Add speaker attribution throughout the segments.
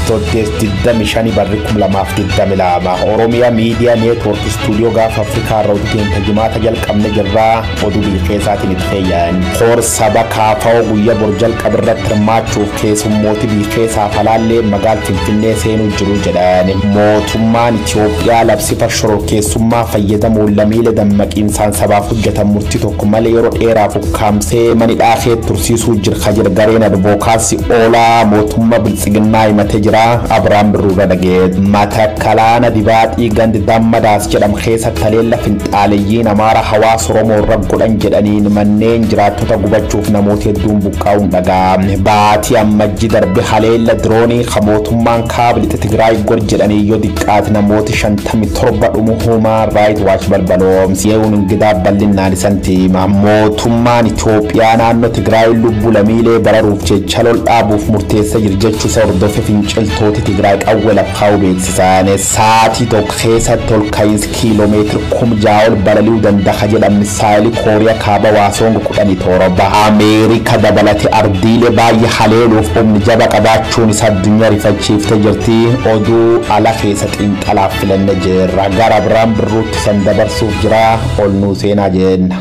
Speaker 1: Bitootes 25 barri 2022 Oromiyaa Miidiyaa Neetwoork Istuudiyoo gaafa Afrikaa irra hojjeteen tajimaata jalqabne jirraa oduu biyya keessaatiin itti fayyaan. Koor saba kaafa'oo guyyaa bor jalqabe irratti hirmaachuuf keessummooti biyya keessaa falaallee magaala Finfinnee seenuu jiru jedhan. Mootummaan Itoophiyaa labsifa shororkeessummaa fayyadamuun lammiilee dammaqiinsaan sabaaf hojjetan murtii tokko malee yeroo dheeraaf ukkaamsee mani dhaafee tursiisuu jira jedha gareen advookaasii oolaa mootummaa biltsiginnaa himatee jira Abiraam Birruurra dhagee. Matakalaana dibaaxii gandi dammadaas jedhamu keessatti haleella finxaaleyyiin Amaara hawaasa Oromoo irra godhan jedhaniin manneen jiraattota gubachuuf namoota hedduun buqqaa'uun dhaga'ame. Baatii ammajji darbe haleella diroonii kan mootummaan kaaba lixa Tigraay godhe jedhanii yoo xiqqaate namoota 57 dhumu Human Rights Watch balbaloomse. Ye'uun ingidaa bal'inaan isanti hima. Mootummaan Itoophiyaa naannoo Tigraay lubbuu lammiilee bararuuf jecha lol dhaabuuf murteessee jira jechuu isa hordofee finciltooti Tigraay qawwee lakkaa'uu beeksisan. Sa'aatii tokko keessatti ol ka'iinsi kiiloomeetira 6,000 ol balali'uu danda'a jedhan misaayilii Kooriyaa kaaba Waasoong 17. Ameerika dabalatee ardiilee baay'ee haleeluuf humni jaba qabaachuun isa addunyaa rifachiiftee jirti. Oduu ala keessa xiinxalaaf filanne jirra. Gara Abiraam Birruutti san dabarsuuf jira. Ol nuu seenaa jenna.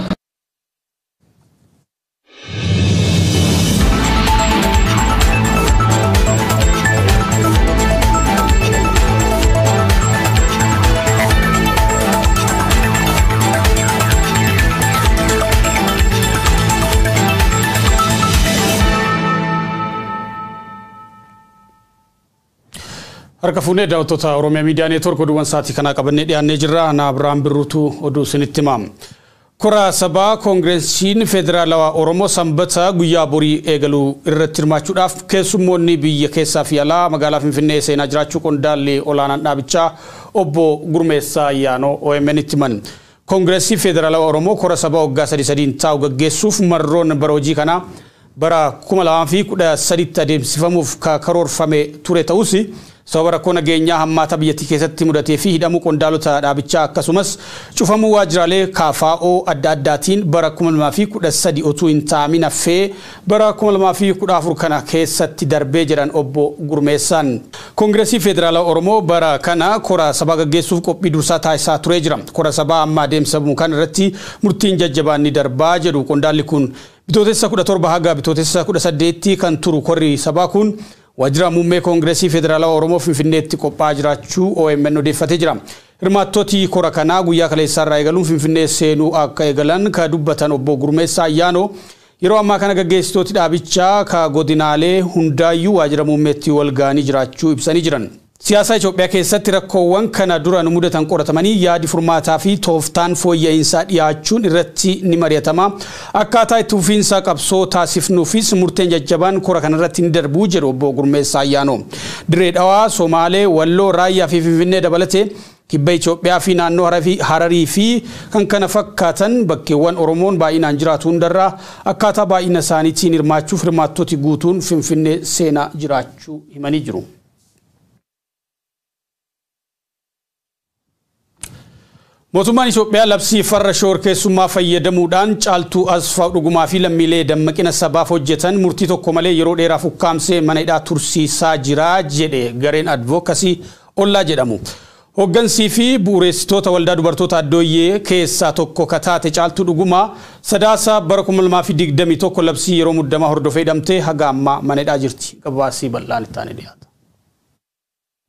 Speaker 2: Harka fuunee daawwattoota Oromiyaa Miidiyaa Neetwoork oduuwwan sa'aatii kanaa qabannee dhiyaannee jirra. Ana Abiraam Birruutu oduu isinitti hima. Kora sabaa Koongireesiin Federaalawaa Oromoo Sanbata guyyaa borii eegaluu irratti hirmaachuudhaaf keessummoonni biyya keessaa fi alaa magaalaa Finfinnee seenaa jiraachuu qondaalli olaanaan dhaabichaa obbo Gurmeessaa Ayyaanoo OMN itti himan. Koongireesii Federaalawaa Oromoo kora sabaa waggaa sadii sadiin taa'u gaggeessuuf marroon bara hojii kanaa bara 2013 adeemsifamuuf karoorfame ture ta'us sababa rakkoo nageenyaa hammaata biyyattii keessatti mudatee fi hidhamuu qondaalota dhaabichaa akkasumas cufamuu waajjiraalee KFO adda addaatiin bara 2013 otuu hin taa'amin hafee bara 2014 kana keessatti darbee jedhan obbo Gurmeessaan. Koongireesii Federaalaa Oromoo bara kana kora sabaa gaggeessuuf qophii dursaa taasisaa turee jira. Kora sabaa amma adeemsifamu kana irratti murtiin jajjabaan ni darbaa jedhu qondaalli kun. Bitootessa 17 haga bitootessa 18 kan turu korri sabaa kun waajjira muummee Koongireesii Federaalawaa Oromoo Finfinneetti qophaa'aa jiraachuu OMN odeeffatee jira. Hirmaattooti kora kanaa guyyaa kaleessaarraa eegaluun Finfinnee seenuu akka eegalan ka dubbatan obbo Gurmeessaa Ayyaanoo yeroo ammaa kana gaggeessitooti dhaabichaa ka godinaalee hundaayyuu waajjira muummeetti wal ga'anii jiraachuu ibsanii jiran. Siyaasa Itoophiyaa keessatti rakkoowwan kana dura nu mudatan qoratamanii yaadi furmaataa fi tooftaan fooyya'insaa dhiyaachuun irratti ni mari'atama. Akkaataa itti fufiinsa qabsoo taasifnuufis murteen jajjabaan kora kanarratti ni darbuu jedhu obbo Gurmeessaa Ayyaanoo. Dirree Dhawaa, Somaalee, Walloo, Raayyaa fi Finfinnee dabalatee kibba Itoophiyaa fi naannoo Hararii fi kan kana fakkaatan bakkeewwan Oromoon baay'inaan jiraatu hundarraa akkaataa baay'ina isaaniitiin hirmaachuuf hirmaattooti guutuun Finfinnee seenaa jiraachuu himanii jiru. Mootummaan Itoophiyaa labsii farra shororkeessummaa fayyadamuudhaan Caaltuu Asfaaw Dhugumaa fi lammiilee dammaqina sabaaf hojjetan murtii tokko malee yeroo dheeraaf ukkaamsee mana hidhaa tursiisaa jira jedhe gareen advookasii Ollaa jedhamu. Hooggansii fi bu'uureessitoota waldaa dubartoota Addooyyee keessaa tokko kataate Caaltuu Dhugumaa sadaasa bara 2021 labsii yeroo muddamaa hordofee hidhamtee haga ammaa mana hidhaa jirti. Gabaasii bal'aan itti aanee dhiyaata.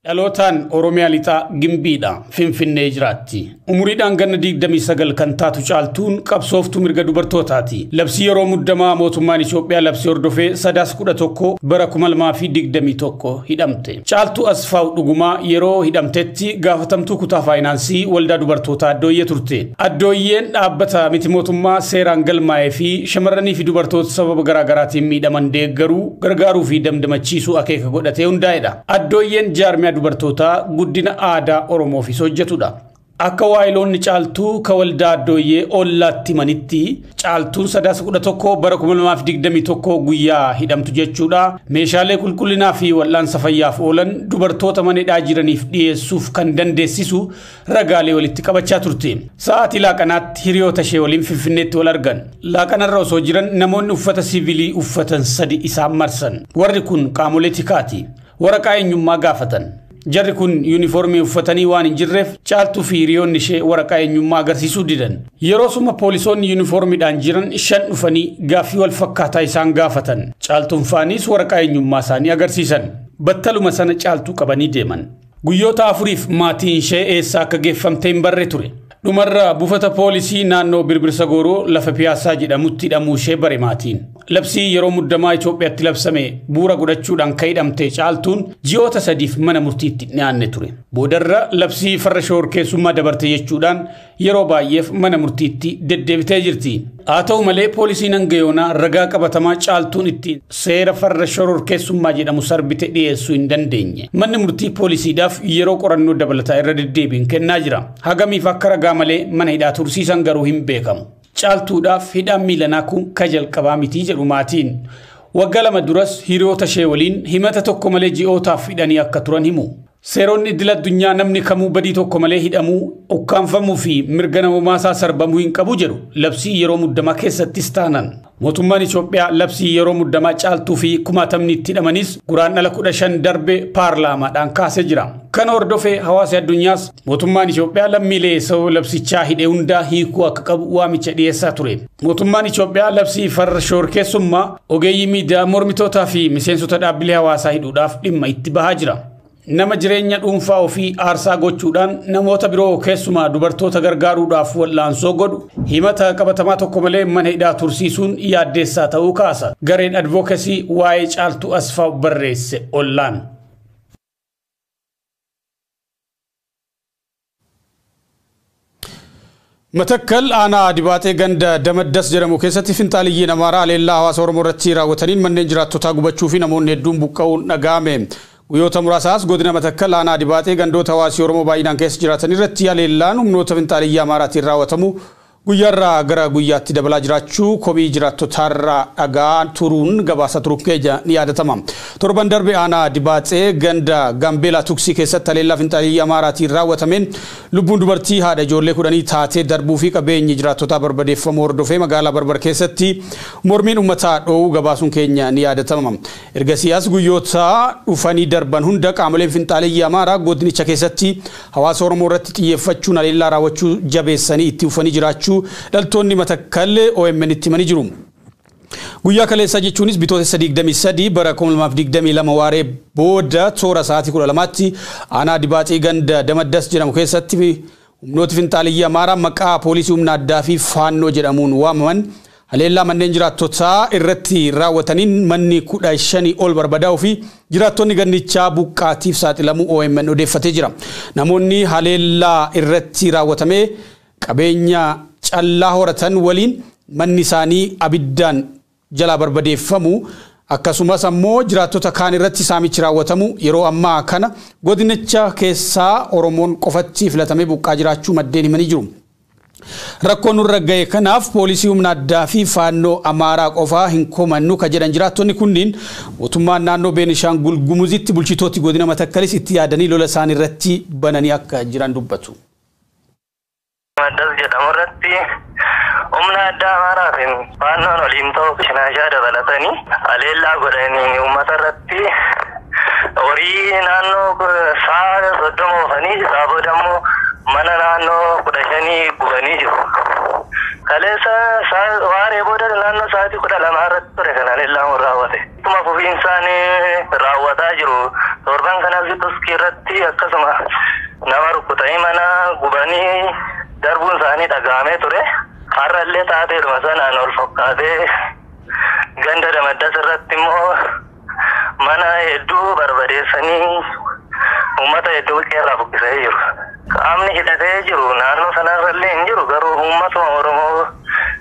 Speaker 2: Dhalootaan Oromiyaa lixaa Gimbiidha. Finfinnee jiraatti. Umuriidhaan ganna 29 kan taatu Caaltuun qabsooftuu mirga dubartootaati. Labsii yeroo muddamaa mootummaan Itoophiyaa labsii hordofee sadaasa 11 bara 2021 hidhamte. Caaltuu Asfaaw Dhugumaa yeroo hidhamtetti gaafatamtuu kutaa faayinaansii waldaa dubartootaa Addooyyee turte. Addooyyeen dhaabbata miti mootummaa seeraan galmaa'ee fi shamarranii fi dubartoota sababa garaagaraatiin miidhaman deeggaruu, gargaaruu fi damdamachiisuu akeeka godhatee hundaa'edha. Addooyyeen jaarmiyaa dubartootaa guddina aadaa Oromoofis hojjetudha. Akka waayiloonni Caaltuu ka waldaa Addooyyee Ollaatti himanitti Caaltuun sadaasa 11 bara 2021 guyyaa hidhamtu jechuudha. Meeshaalee qulqullinaa fi wal'aansa fayyaaf oolan dubartoota mana hidhaa jiraniif dhiyeessuuf kan dandeessisu ragaalee walitti qabachaa turte. Sa'aatii laaqanaatti hiriyoota ishee waliin Finfinneetti wal argan. Laaqanarra osoo jiran namoonni uffata siivilii uffatan sadi isaan marsan. Warri kun qaamolee tikaati. waraqaa eenyummaa gaafatan. Jarri kun yuunifoormii uffatanii waan hin jirreef Caaltuu fi hiriyoonni ishee waraqaa eenyummaa agarsiisuu didan. Yeroo suma poolisoonni yuunifoormiidhaan jiran 5 dhufanii gaaffii wal fakkaataa isaan gaafatan. Caaltuun faanis waraqaa eenyummaa isaanii agarsiisan. Battaluma sana Caaltuu qabanii deeman. Guyyoota 4 maatiin ishee eessa akka geeffamte hin barre ture. Dhumarra buufata poolisii naannoo Birbirsa Gooroo lafa Piyaasaa jedhamutti hidhamuu ishee bare maatiin. Labsii yeroo muddamaa Itoophiyaatti labsame bu'uura godhachuudhaan kan hidhamte Caaltuun ji'oota 3 mana murtiitti dhiyaanne ture. Boodarra labsii farra shororkeessummaa dabarte jechuudhaan yeroo baay'eef mana murtiitti deddeebitee jirti. Haa ta'u malee poolisiin hanga yoonaa ragaa qabatamaa Caaltuun ittiin seera farra shororkeessummaa jedhamu sarbite dhiyeessuu hin dandeenye. Manni murtii poolisiidhaaf yeroo qorannoo dabalataa irra deddeebiin kennaa jira. Hagamiif akka ragaa malee mana hidhaa tursiisan garuu hin beekamu. Caaltuudhaaf hidhaan miilanaa kun ka jalqabaa mitii jedhu maatiin. Waggaa 2 duras hiriyoota ishee waliin himata tokko malee ji'ootaaf hidhanii akka turan himu. Seeronni idil addunyaa namni kamuu badii tokko malee hidhamuu, ukkaanfamuu fi mirga namummaa isaa sarbamuu hin qabu jedhu labsii yeroo muddamaa keessattis taanan. Mootummaan Itoophiyaa labsii yeroo muddamaa Caaltuu fi kumaatamni itti hidhamanis guraandhala 15 darbe paarlaamaadhaan kaasee jira. Kana hordofee hawaasi addunyaas mootummaan Itoophiyaa lammiilee sababa labsichaa hidhe hundaa hiikuu akka qabu waamicha dhiyeessaa ture. Mootummaan Itoophiyaa labsii farra shororkeessummaa ogeeyyii miidiyaa mormitootaa fi miseensota dhaabbilee hawaasaa hidhuudhaaf dhimma itti bahaa jira. Nama jireenya dhuunfaa ofii aarsaa gochuudhaan namoota biroo keessumaa dubartoota gargaaruudhaaf wal'aansoo godhu himata qabatamaa tokko malee mana hidhaa tursiisuun yaaddeessaa ta'uu kaasa. Gareen advookasii waa'ee Caaltuu Asfaaw barreesse ollaan. Matakkal aanaa Dibaaxee ganda Damaddas jedhamu keessatti finxaaliyyiin Amaaraa haleellaa hawaasa Oromoo irratti raawwataniin manneen jiraattotaa gubachuu fi namoonni hedduun buqqa'uun dhaga'ame. Guyyoota muraasaas godina Matakkal aanaa Dibaaxee gandoota hawaasii Oromoo baay'inaan keessa jiraatan irratti haleellaan humnoota finxaaliyyii Amaaraatiin raawwatamu guyyaarraa gara guyyaatti dabalaa jiraachuu komii jiraattotaarraa dhagaa turuun gabaasa turuun keenya ni yaadatama. Torban darbe aanaa Dibaaxee ganda Gambeelaa Tuksii keessatti haleellaa finxaaliyyii Amaaraatiin raawwatameen lubbuun dubartii haadha ijoollee 10 taatee darbuu fi qabeenyi jiraattotaa barbadeeffamuu hordofee magaalaa Barbar keessatti mormiin uummataa dhoowuu gabaasuun keenya ni yaadatama. Ergasii as guyyoota dhufanii darban hunda qaamoleen finxaaliyyii Amaaraa godinicha keessatti hawaasa Oromoo irratti xiyyeeffachuun haleellaa raawwachuu jabeessanii itti ufanii jiraachuu dhaltoonni Matakkal OMN itti himanii jiru. Guyyaa kaleessaa jechuunis bitootessa 23 bara 2022 waaree booda toora sa'aatii 12tti aanaa Dibaaxee ganda Damaddas jedhamu keessatti humnooti finxaaliyyii Amaaraa maqaa poolisii humna addaa fi faannoo jedhamuun waamaman haleellaa manneen jiraattotaa irratti raawwataniin manni 15 ol barbadaa'uu fi jiraattonni gandichaa buqqaatiif saaxilamuu OMN odeeffatee jira. Namoonni haleellaa irratti raawwatamee qabeenya callaa horatan waliin manni isaanii abiddaan jalaa barbadeeffamu akkasumas ammoo jiraattota kaan irratti saamichi raawwatamu yeroo ammaa kana godinicha keessaa Oromoon qofatti filatamee buqqaa jiraachuu maddeen himanii jiru. Rakkoon nurra ga'e kanaaf poolisii humna addaa fi faannoo Amaaraa qofaa hin komannu ka jedhan jiraattonni kunniin mootummaan naannoo Beenishaangul Gumuzitti bulchitooti godina Matakkalis itti yaadanii lola isaan irratti bananii akka jiran dubbatu.
Speaker 3: Maddas jedhamu irratti humna addaa Amaaraa fi faannoon waliin ta'uu shinaashaa dabalatanii haleellaa godhanii uummata irratti horii naannoo sa'a 30 oofanii isaa booda immoo mana naannoo 15 gubanii jiru. Kaleessa waaree booda naannoo sa'aatii 12 irratti ture kan haleellaan raawwate. Ittuma fufiinsaan raawwataa jiru. Torban kanas tuskii irratti akkasuma nama rukkutanii mana gubanii darbuun isaanii dhaga'amee ture. Har'allee taateedhuma sanaan ol fokkaatee ganda Damaddas irratti immoo mana hedduu barbadeessanii uummata hedduu qeerraa buqqisanii jiru. Qaamni hidhatee jiru naannoo sanarrallee hin jiru garuu uummatuma Oromoo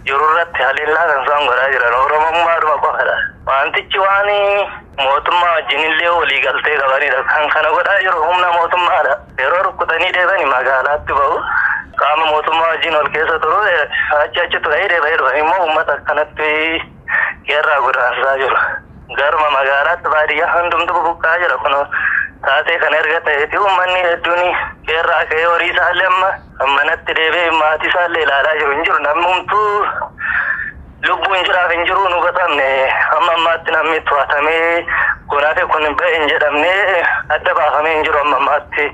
Speaker 3: jiru irratti haleellaa kan isaan godhaa jiran Oromummaadhuma qofadha. Wantichi waan mootummaa wajjin illee walii galtee qabanidha. Kan kana godhaa jiru humna mootummaadha. Yeroo rukkutanii deebi'anii magaalaatti ba'u. Qaama mootummaa wajjin ol keessa turu achi achi turanii deebi'anii dhufan immoo uummata akkanatti qeerraa godaansaa jiru. Garuma magaalaatti baadiyyaa hundumtu buqqaa jira kun taatee kana erga ta'eeti uummanni hedduun qeerraa ka'ee horii isaallee amma manatti deebi'ee maatii isaallee ilaalaa jiru hin jiru. Namni homtuu lubbuun jiraaf hin jiru nu hubatamne amma ammaatti namni to'atamee Kun hafe kun ba'e hin jedhamne, adda baafamee hin jiru amma ammaatti.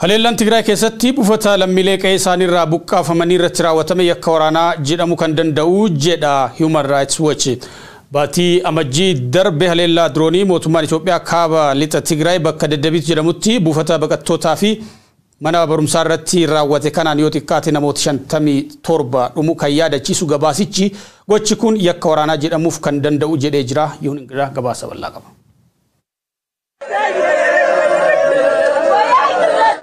Speaker 2: Haleellaan Tigraay keessatti buufata lammiilee qe'ee isaaniirraa buqqaafamanii irratti raawwatame yakka waraanaa jedhamu kan danda'u jedha Human Rights Watch. Baatii Amajjii darbe haleellaa diroonii mootummaan Itoophiyaa kaaba lixa Tigraay bakka Deddebiit jedhamutti buufata baqattootaa fi mana barumsaa irratti raawwate kanaan yoo xiqqaate namoota 57 dhumuu kan yaadachiisu gabaasichi, gochi kun yakka waraanaa jedhamuuf kan danda'u jedhee jira. Yuun Ingiraa gabaasa bal'aa qaba.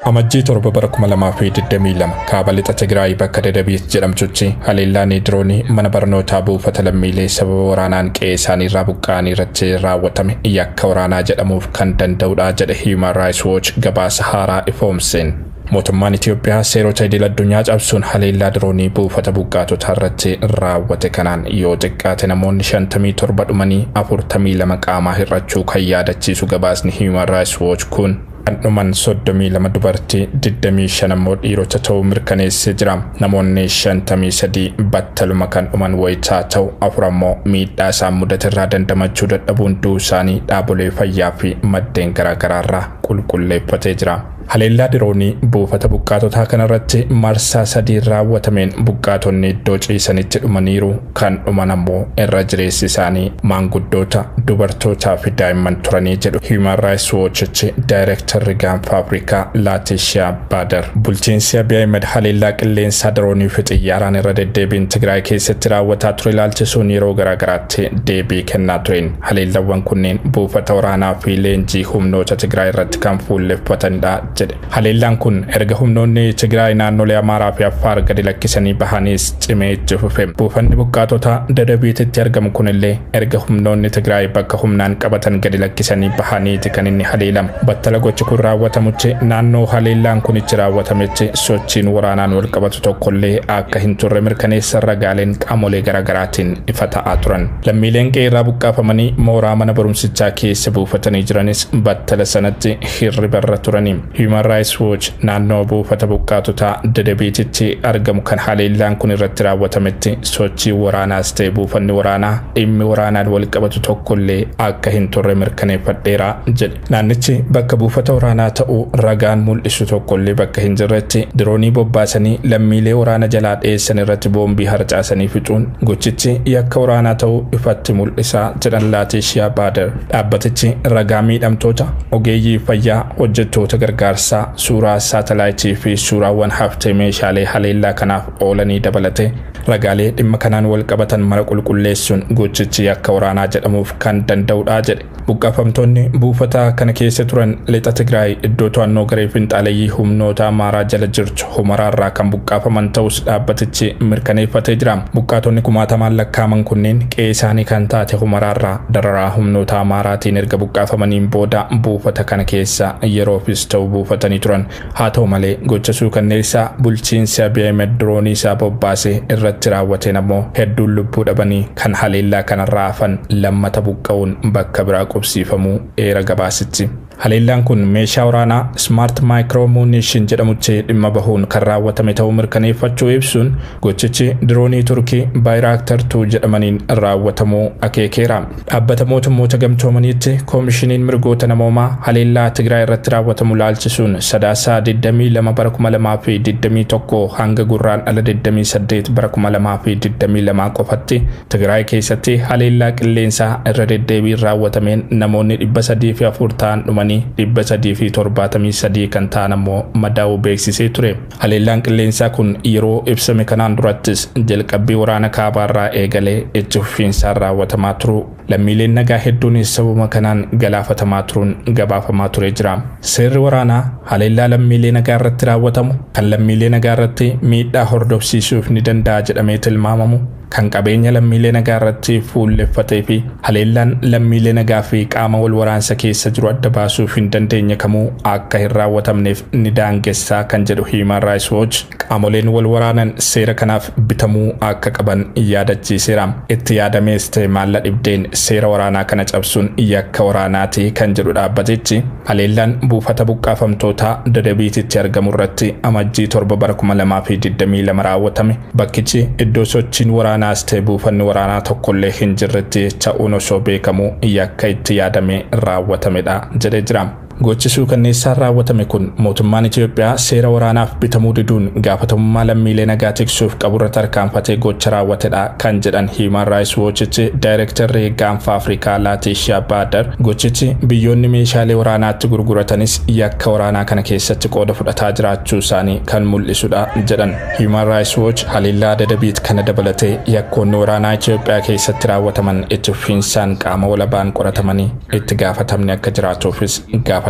Speaker 4: Amajjii 7 bara 2022 kaaba lixa Tigraay bakka Dadabiit jedhamtutti haleellaan diroonii mana barnootaa buufata lammiilee sababa waraanaan qe'ee isaaniirraa buqqa'anii irratti raawwatame yakka waraanaa jedhamuuf kan danda'udha jedhe Human Rights Watch gabaasa haaraa ifoomseen. Mootummaan Itoophiyaa seerota idil addunyaa cabsuun haleellaa diroonii buufata buqqaatotaa irratti raawwate kanaan yoo xiqqaate namoonni 57 dhumanii 42 qaamaa hir'achuu kan yaadachiisu gabaasni Human Rights Watch kun, kan dhuman 32 dubartii, 25 ammoo dhiirota ta'uu mirkaneessee jira. Namoonni 53 battaluma kan dhuman wayitaa ta'u, 4 ammoo miidhaa isaan mudate irraa dandamachuu dadhabuun du'uu isaanii dhaabolee fayyaa fi maddeen garaagaraarraa qulqulleeffatee jira. Haleellaa diroonii buufata buqqaatotaa kanarratti marsaa 3 raawwatameen buqqaatonni iddoo ciisanitti dhumaniiru. Kan dhuman ammoo irra jireessi isaanii maanguddoota, dubartootaa fi daa'imman turanii jedhu Human Rights Watchichi daayirektarri gaanfa Afrikaa Laatishiyaa Baadar. Bulchiinsi Abiy Ahmed haleellaa qilleensaa diroonii fi xiyyaaraan irra deddeebiin Tigraay keessatti raawwataa ture ilaalchisuun yeroo garaagaraatti deebii kennaa tureen, haleellawwan kunneen buufata waraanaa fi leenjii humnoota Tigraay irratti kan fuulleffatanidha jedhe. Haleellaan kun erga humnoonni Tigraay naannolee Amaaraa fi Affaar gadi lakkisanii bahaniis cimee itti fufe. Buufanni buqqaatota Dadabiititti argamu kunillee erga humnoonni Tigraay bakka humnaan qabatan gadi lakkisanii bahaniiti kan inni haleelame. Battala gochi kun raawwatamutti naannoo haleellaan kun itti raawwatametti sochiin waraanaan wal qabatu tokkollee akka hin turre mirkaneessa ragaaleen qaamolee garaagaraatiin ifa ta'aa turan. Lammiileen qe'eerraa buqqaafamanii mooraa mana barumsichaa keessa buufatanii jiranis battala sanatti hirribarra turani. Human Rights Watch naannoo buufata buqqaatotaa Dadabiititti argamu kan haleellaan kun irratti raawwatametti sochii waraanaas ta'e buufanni waraanaa dhimmi waraanaan wal qabatu tokkollee akka hin turre mirkaneeffadheera jedhe. Naannichi bakka buufata waraanaa ta'uu ragaan mul'isu tokkollee bakka hin jirretti diroonii bobbaasanii lammiilee waraana jalaa dheessan irratti boombii harcaasanii fixuun gochichi yakka waraanaa ta'uu ifatti mul'isaa jedhan Laatishiyaa Baadar. Dhaabbatichi ragaa miidhamtoota, ogeeyyii fayyaa, hojjettoota gargaarsaa, suuraa saatalaayitii fi suuraawwan haftee meeshaalee haleellaa kanaaf oolanii dabalate ragaalee dhimma kanaan wal qabatan mara qulqulleessuun gochichi yakka waraanaa jedhamuuf kan danda'udha jedhe. Buqqaafamtoonni buufata kana keessa turan lixa Tigraay iddoo to'annoo garee finxaaleyyii humnoota Amaaraa jala jirtu Humaraarraa kan buqqaafaman ta'us dhaabbatichi mirkaneeffatee jira. Buqqaatonni kumaatamaan lakkaaman kunneen qe'ee isaanii kan taate Humaraarraa dararaa humnoota Amaaraatiin erga buqqaafamaniin booda buufata kana keessa yeroofis ta'u buufatanii turan. Haa ta'u malee, gocha suukanneessaa bulchiinsi Abiy Ahmed diroonii isaa bobbaasee irratti raawwateen ammoo hedduun lubbuu dhabanii, kan haleellaa kanarraa hafan lammata buqqa'uun bakka biraa qubsiifamuu eera gabaasichi. Haleellaan kun meeshaa waraanaa Smart Micro Munition jedhamutti dhimma bahuun kan raawwatame ta'uu mirkaneeffachuu ibsuun, gochichi diroonii Turkii Bayraktar 2 jedhamaniin raawwatamuu akeekeera. Dhaabbata Mootummoota Gamtoomaniitti Koomishiniin Mirgoota Namoomaa haleellaa Tigraay irratti raawwatamu laalchisuun Sadaasaa 22 bara 2021 hanga Gurraandhala 28 bara 2022 qofatti Tigraay keessatti haleellaa qilleensaa irra deddeebiin raawwatameen namoonni 304 ta'an dhumanii 373 kan ta'an ammoo madaa'uu beeksisee ture. Haleellaan qilleensaa kun yeroo ibsame kanaan durattis jalqabbii waraana kaabaarraa eegalee itti fufiinsaan raawwatamaa turu. Lammiileen nagaa hedduunis sababa kanaan galaafatamaa turuun gabaafamaa ture jira. Seerri waraanaa haleellaa lammiilee nagaa irratti raawwatamu, kan lammiilee nagaa irratti miidhaa hordofsiisuuf ni danda'a jedhamee tilmaamamu, kan qabeenya lammiilee nagaa irratti fuulleffatee fi haleellaan lammiilee nagaa fi qaama wal waraansa keessa jiru adda baasuuf hin dandeenye kamuu akka hin raawwatamneef ni daangessaa kan jedhu Human Rights Watch, qaamoleen wal waraanan seera kanaaf bitamuu akka qaban yaadachiiseera. Itti yaadamees ta'e maalla dhibdeen seera waraanaa kana cabsuun yakka waraanaati kan jedhu dhaabbatichi, haleellaan buufata buqqaafamtootaa Dadabiititti argamu irratti Amajjii 7 bara 2022 raawwatame bakkichi iddoo sochiin waraanaa waraanaas ta'e buufanni waraanaa tokkollee hin jirretti ta'uun osoo beekamu yakka itti yaadame raawwatamedha jedhee jira. Gochi suukanneessaan raawwatame kun mootummaan Itoophiyaa seera waraanaaf bitamuu diduun gaafatamummaa lammiilee nagaa tiksuuf qaburra tarkaanfatee gocha raawwatedha kan jedhan Human Rights Watchitti daayirektarri gaanfa Afrikaa Laatishiyaa Baadar, gochichi biyyoonni meeshaalee waraanaatti gurguratanis yakka waraanaa kana keessatti qooda fudhataa jiraachuu isaanii kan mul'isudha jedhan. Human Rights Watch haleellaa Dadabiit kana dabalatee yakkoonni waraanaa Itoophiyaa keessatti raawwataman itti fufiinsaan qaama walabaan qoratamanii itti gaafatamni akka jiraatuufis gaafateera.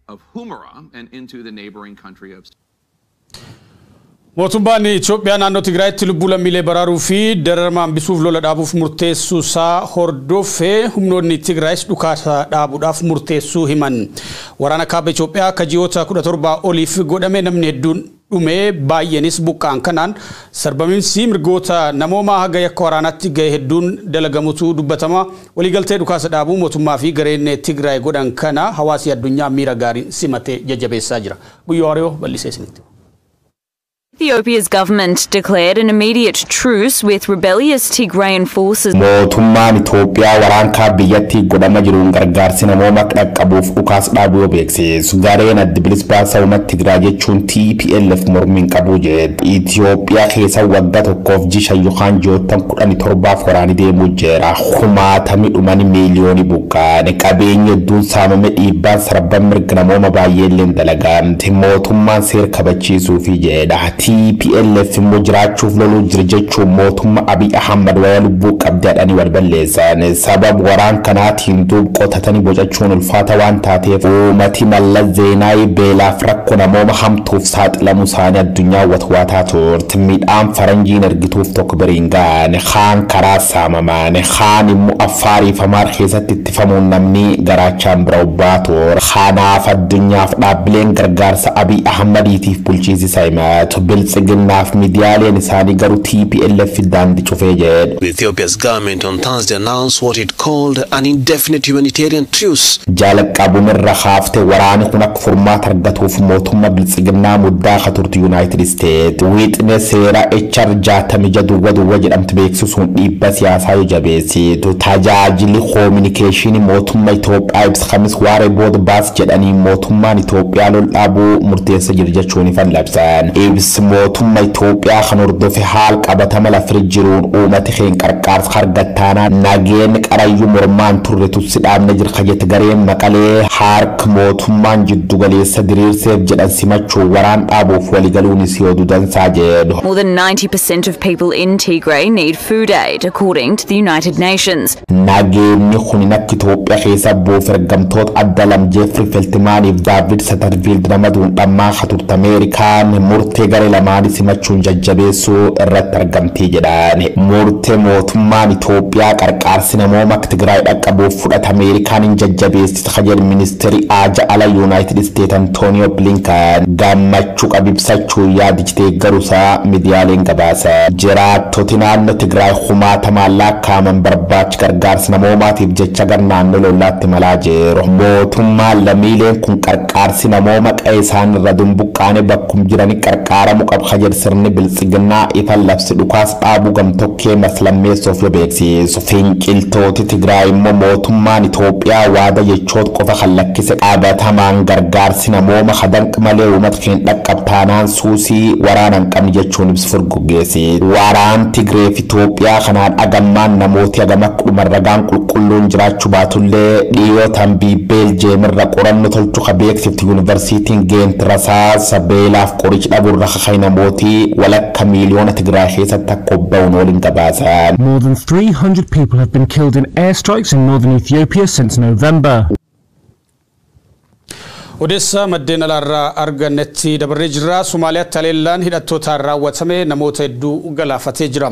Speaker 5: Of Humera and into the neighboring country of
Speaker 2: Mootummaan Itoophiyaa naannoo Tigraayitti lubbuu lammiilee baraaruu fi dararama hambisuuf lola dhaabuuf murteessuu isaa hordofee humnoonni Tigraayis dhukaasa dhaabuudhaaf murteessuu himan. Waraana kaaba Itoophiyaa akka ji'oota 17 oliif godhame namni hedduun dhumee baay'eenis buqqaan kanaan sarbamiinsi mirgoota namoomaa haga yakka waraanaatti ga'e hedduun dalagamutu dubbatama. Waliigaltee dhukaasa dhaabuu mootummaa fi gareen Tigraay godhan kana hawaasi addunyaa miira gaariin simatee jajjabeessaa jira. Guyyoo Waariyoo bal'isee isinitti.
Speaker 6: Ethiopia's government declared an immediate truce with rebellious Tigrayan forces.
Speaker 1: Mootummaan Itoophiyaa waraan kaaba biyyattii godhama jiruun gargaarsi namooma dhaqqabuuf dhukaas dhaabuu beeksisu. Gareen adda bilisa baasaa uummata Tigraay jechuun TPLF mormiin qabu jedhe. Itoophiyaa keessa waggaa tokkoof jisha yookaan ji'oottan 17f waraanni deemuu jira. Kumaatamni dhumani, miiliyoonii buqqaane, qabeenyi hedduun saamame, dhiibbaan sarban mirga namooma baay'eellee dalagamte. Mootummaan seera kabachiisuufi jedha. TPLF immoo jiraachuuf loluu jira jechuun mootummaa Abiy Ahmad waya lubbuu qabdaadhanii wal balleessan. Sabab waraan kanaatiin duub qotatanii bocachuun ulfaata waan taateef uummati Mallas Zeenaawi beelaaf rakkoo namooma hamtuuf saaxilamuu isaanii addunyaa watwaataa turte. Midhaan faranjiin ergituuf tokko biriin gaane, kaan karaa saamamaan, kaan immoo Affaarii fi Amaar keessatti ittifamuun namni garaachaan bira obbaa ture. Kanaaf addunyaaf dhaabbileen gargaarsa Abiy Ahmadiitiif bulchiinsi isaa himatu. Biltsiginnaaf miidiyaaleen isaanii garuu TPLF daandii cufee jedhu.
Speaker 7: Ethiopia's government on Thursday announced what it called an indefinite humanitarian truce.
Speaker 1: Jalqabumirra haaftee waraanni kun akka furmaata argatuuf mootummaa biltsiginnaa muddaa ka turte United States. Wixinee seeraa HR 66 00 jedhamtu beeksisuun dhiibba siyaasaa yoo jabeessitu. Tajaajilli koominikeeshinii mootummaa Itoophiyaa ibsa kamis waaree booda baas jedhanii mootummaan Itoophiyaa lol dhaabuu murteessa jira jechuun ifan labsan. Ibsi mootummaa Itoophiyaa kan hordofe haal qabatama lafir jiruun uummati keenya qarqaarsa argattaanaa nageen qarayyuu mormaan turre tussi dhaabne jira kajete gareen Maqalee harka mootummaan jiddu galeessa diriirseef jedhan simachuu waraan dhaabuuf waligaluunis yoo dudansaa jedhu.
Speaker 6: More than 90% of people in Tigray need food aid, according to the United Nations.
Speaker 1: Nageenyi kun akka Itoophiyaa keessa buuf ergamtoota adda lam Jeefri Feltimaaniif Daavid Satarfiild namaduun dhammaa turte Ameerikaan murtee garee lamaanii simachuun jajjabeessuu irratti argamtii jedhan. Murtee mootummaan Itoophiyaa qarqaarsi namooma akka Tigraay dhaqqabuuf fudhata Ameerikaan hin jajjabeessite ka jedhu ministeerri aaja ala United States Antonio Blinken gammachuu qabibsachuu yaadichitee garuusaa miidiyaaleen gabaasan. Jiraattoti naannoo Tigraay kumaatamaan lakkaa'aman barbaacha gargaarsa namoomaatiif jecha gara naannoo lollaatti malaa jiru. Mootummaan lammiileen kun qarqaarsi namooma qe'ee isaan irra dumbuqqaane bakkum jiranii qarqaaramuu qaba ka jedhu sirni biltsiginnaa ifa labsi dhukaas dhaabuu gamtokkee maslammeessuuf yoo beeksisu. Finciltooti Tigraay immoo mootummaan Itoophiyaa waada jechoota qofa kan lakkise qabatamaan gargaarsi namooma hadanqa malee uummata keenya dhaqqabtaanaan suusii waraana hin qabne jechuun ibsa furguggeesse. Waraan Tigree fi Itoophiyaa kanaan agammaan namooti hagam akka dhuman ragaan qulqulluun jiraachuu baatullee dhiyootaan Beeljeemirra qorannoo tolchuu ka beeksifti Yuunivarsiitiin Geent rasaasa beelaaf qoricha dhabuurra kakay namooti walakka miiliyoona Tigraay keessatti akka obba'uun waliin gabaasan.
Speaker 8: More than 300 people have been killed in airstrikes in northern Ethiopia since November.
Speaker 2: Odeessa maddeen alaarraa argannetti dabarree jirra. Somaaliyaatti haleellaan hidhattootaan raawwatame namoota hedduu galaafatee jira.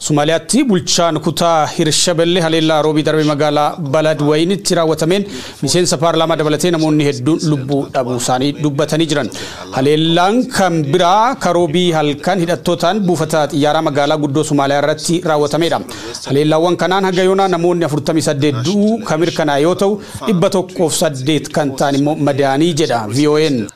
Speaker 2: Somaaliyaatti bulchaan kutaa Hirshabelle haleellaa roobii darbe magaalaa Baladwayinitti raawwatameen miseensa paarlaamaa dabalatee namoonni hedduun lubbuu dhabuu isaanii dubbatanii jiran. Haleellaan kan biraa karoobii halkan hidhattootaan buufata xiyyaaraa magaalaa guddoo Somaaliyaa irratti raawwatamedha. Haleellaawwan kanaan haga yoonaa namoonni 48 du'uu kan mirkanaa'e yoo ta'u, 108 kan ta'an immoo madaa'anii miidhamanii jedha VOA'n.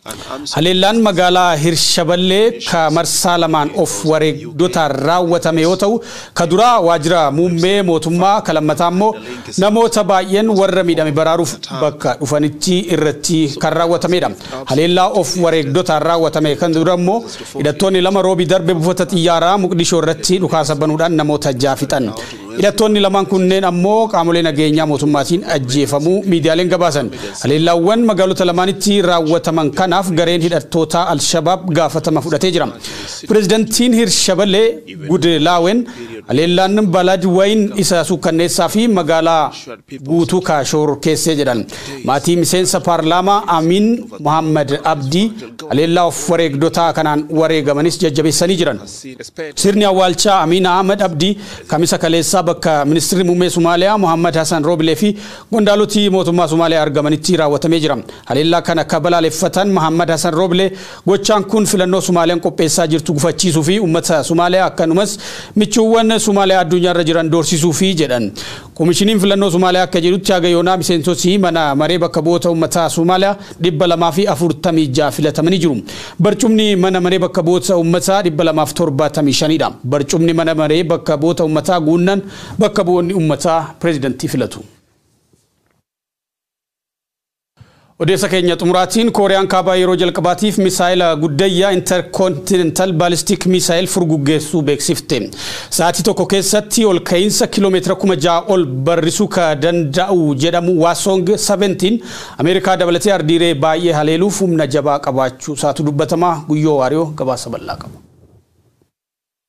Speaker 2: Haleellaan magaalaa Hirshaballee ka marsaa lamaan of wareegdotaan raawwatame yoo ta'u, ka duraa waajjira muummee mootummaa, ka lammataa immoo namoota baay'een warra miidhame baraaruuf bakka dhufanitti irratti kan raawwatamedha. Haleellaa of wareegdotaan raawwatame kan dura immoo hidhattoonni lama Roobii darbe buufata xiyyaaraa Muqdishoo irratti dhukaasa banuudhaan namoota 6 fixan. Hidhattoonni lamaan kunneen ammoo qaamolee nageenyaa mootummaatiin ajjeefamuu miidiyaaleen gabaasan. Haleellaawwan magaalota lamaanitti raawwataman kanaaf gareen hidhattoota Al-Shabaab gaafatama fudhatee jira. Pireezidantiin Hirshaballee Gudlaawen haleellaan Balad Wayin isa suukkanneessaa fi magaalaa guutuu Kaashoor keessee jedhan. Maatii miseensa paarlaamaa Amin Muhammad Abdii haleellaa of wareegdotaa kanaan wareegamanis jajjabeessanii jiran. Sirni awwaalchaa Amin Ahmad Abdii Kamisa kaleessaa bakka ministeerri muummee Somaaliyaa Muhammad Hassan Robilee fi qondaaloti mootummaa Somaaliyaa argamanitti raawwatamee jira. Haleellaa kana akka balaaleffatan Muhammad Hassan Robilee gochaan kun filannoo Somaaliyaan qopheessaa jirtu gufachiisuu fi uummata Somaaliyaa akkanumas michuuwwan Somaaliyaa addunyaarra jiran doorsisuu fi jedhan. Komishiniin filannoo Somaaliyaa akka jedhutti haga yoonaa miseensotni mana maree bakka bu'oota uummataa Somaaliyaa 246 filatamanii jiru. Barcumni mana maree bakka bu'oota uummataa 275dha. Barcumni mana maree bakka bu'oota uummataa guunnan bakka bu'oonni uummataa pireezidantii filatu. Odeessa keenya xumuraatiin Kooriyaan Kaabaa yeroo jalqabaatiif misaayila guddayyaa intercontinental ballistic missile furguggeessuu beeksifte. Sa'aatii tokko keessatti ol ka'iinsa kiiloomeetira 6,000 ol barrisuu ka danda'u jedhamu Hwasong 17 Ameerikaa dabalatee ardiiree baay'ee haleeluuf humna jabaa qabaachuu isaatu dubbatama. Guyyoo Waariyoo gabaasa bal'aa qaba.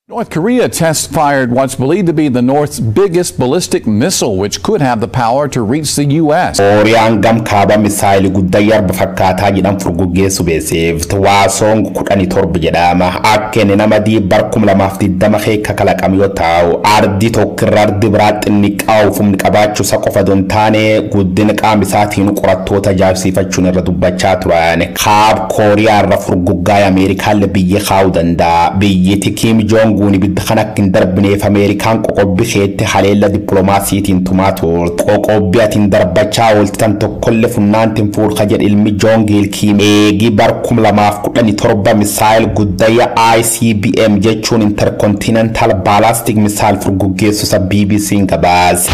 Speaker 9: North Korea test fired what's believed to be the North's biggest ballistic missile, which could have the power to reach the U.S.
Speaker 1: Kooriyaan gam kaaba misaayilii guddayyaa arba fakkaataa jedhan furguggeessu beeksifte. Hwasong 17 jedhama. Akka inni nama bar 2020 keessa kalaqame yoo ta'u, ardii tokkorraa ardii biraa xinniqqaa'uuf humni qabaachuu isa qofa osoo hin taane guddina qaama isaatiin qorattoota ajaa'ibsiifachuun irra dubbachaa turan. Kaab Kooriyaa irra furguggaa'ee Ameerikaallee biyya kaa'uu danda'a. Biyyiti Kim Jong ibidda kan akka hin darbineef Ameerikaan qoqobbii keetti haleella dippiloomaasiitiin tumaa turte. Qoqobbii atiin darbachaa ooltan tokkollee funnaantiin fuulka jedhe ilmi Joong Il Kiim eegii bar 2017 misaayil guddayya ICBM jechuun intercontinental ballistic missile furguggeessu isa BBC'n gabaase.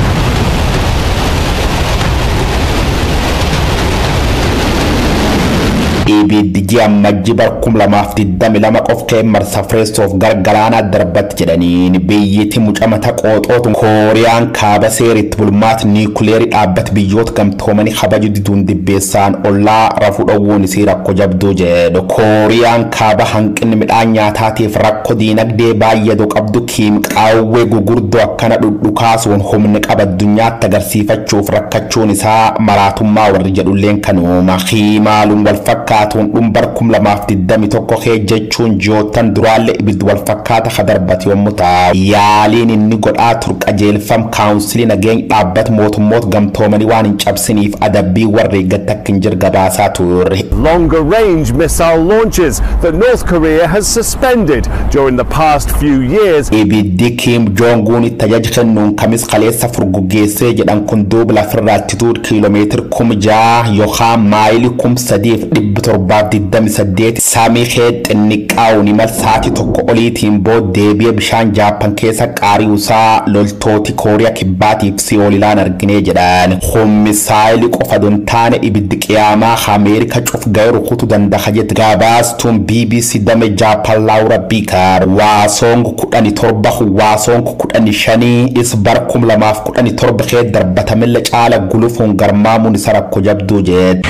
Speaker 1: Ibiddi ji'a Ammajjii bar 2022 qoftee marsa Fireestoof gargaraanaa darbatti jedhaniin biyyatti mucamata qooxootu Kooriyaan kaaba seeritti bulmaata niikuleerii dhaabbata biyyoota gamtoomanii kabaju diduun dibbeessaan ollaa rafuu dhowwuun isii rakkoo jabduu jedhu. Kooriyaan kaaba hanqinni midhaan nyaataatiif rakkoo diinagdee baay'ee qabdu Kiim qaawwee gugurdoo akkana dhudhukaasuun humna qaba addunyaatti agarsiifachuuf rakkachuun isaa maraatummaa warri jedhulleen kanuuma. Hiimaaluun wal fakkaatuun dhumbar 2021 kee jechuun ji'oottan duraallee ibiddi wal fakkaata kadarbate yommuu ta'u, yaaliin inni godhaa ture qajeelfam kaawunsilii nageenya dhaabbata mootummoota gamtoomanii waan hin cabsiniif adabbii warra eeggatti akka hin jirre gabaasaa ture.
Speaker 10: Longer range missile launches that North Korea has suspended during the past few years.
Speaker 1: Ibiddi Kim Jong Un itti ajaja kennuun kamis kaleessa furguggeessee jedhan kun duuba lafirraa ittituun kiiloomeetira 6,000 yookaan maayilii 3,728 samii kee xinniqqaa'uun imala sa'aatii tokko oliitiin booda deebi'ee bishaan Jaappaan keessa qaari'uusaa loltooti Kooriyaa Kibbaatiif Si'ool ilaan arginee jedhan. Kun misaayilii qofa osoo hin taane ibiddi qiyaamaa Ameerikaa cuf ga'ee rukutuu danda'a jette gabaastuun BBC dame Jaappaan Laawura Biikaar. Hwasong 17 Hwasong 15 is bar 2017 kee darbatamilla caala gulufuun garmaamuun isa rakkoo jabduu jedhe.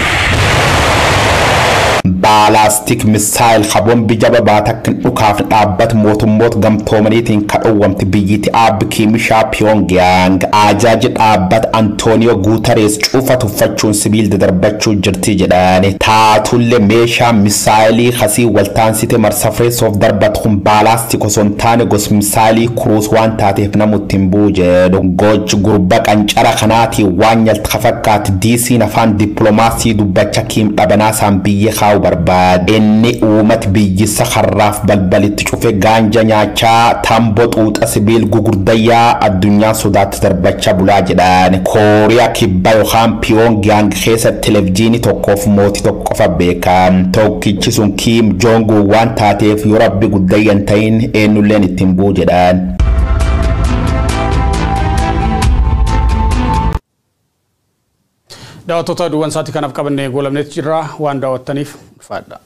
Speaker 1: Ballistic missile habombi jaba baatakkin dhukaaf dhaabbata mootummoota gamtoomaniitiin kadhowwamte biyyatti aabbi Kiimishaa Pyongyang ajaja dhaabbata Antonio Guterres cufa tuffachuun sibiil dadarbachuu jirti jedhan. Taatullee meeshaa misaayilii kasii waltaansite marsa Fireestoof darbatu kun ballistic osoo hin taane gosa misaayilii cruise waan taateef namutti hin bu'u jedhu. Gochi gurba qancara kanaatiin waan nyalta fakkaate DC'n afaan dippiloomaasii dubbacha Kiim dhabanaasaan biyya taa'u barbaade. Inni uummata biyyisa harraaf balbalitti cufe gaanja nyaachaa tamboo xuuxa sibiil gugurdayyaa addunyaan sodaatti darbachaa bulaa jedhan. Kooriyaa Kibbaa yookaan Piyoongiyaang keessa televezyiinii tokkoof mootii tokko qofa beeka. Tokkichi sun Kiim Joong waan taateef yoo rabbi guddayyan ta'in eenyulleen ittiin bu'u jedhan.
Speaker 2: Daawwattoota oduuwwan sa'aatii kanaaf qabannee goolabneetu jira waan daawwattaniif ulfaadha.